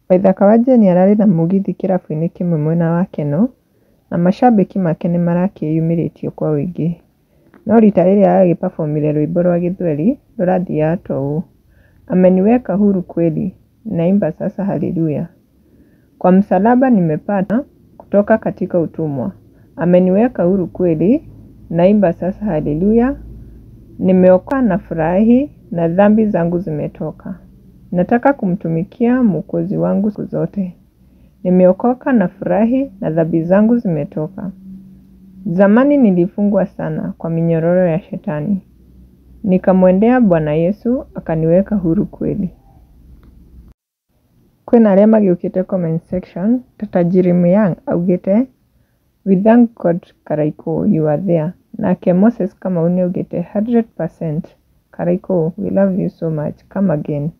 Waithaka wa Jane ararĩ na Mũgithi kĩrabu-inĩ kĩmwe mwena wa Kenol na macambĩki make nĩmarakĩyumĩrĩtie kwa ũingĩ. No rita rĩrĩ aragĩpabomire rwĩmbo rwa gĩthweri rũrathiaga ta ũũ: Ameniweka huru kweli, naimba sasa haleluya. Kwa msalaba nimepata kutoka katika utumwa. Ameniweka huru kweli, naimba sasa haleluya. Nimeokoka na furahi na dhambi zangu zimetoka. Nataka kumtumikia mwokozi wangu siku zote. Nimeokoka na furahi na dhambi zangu zimetoka. Zamani nilifungwa sana kwa minyororo ya shetani. Nikamwendea Bwana Yesu akaniweka huru kweli. Kwĩna arĩa magĩũkĩte comment section ta Tajiri Muyang augĩte, "We thank God Karaikũ you are there." Nake Moses Kamau nĩaugĩte, "100% Karaikũ we love you so much come again."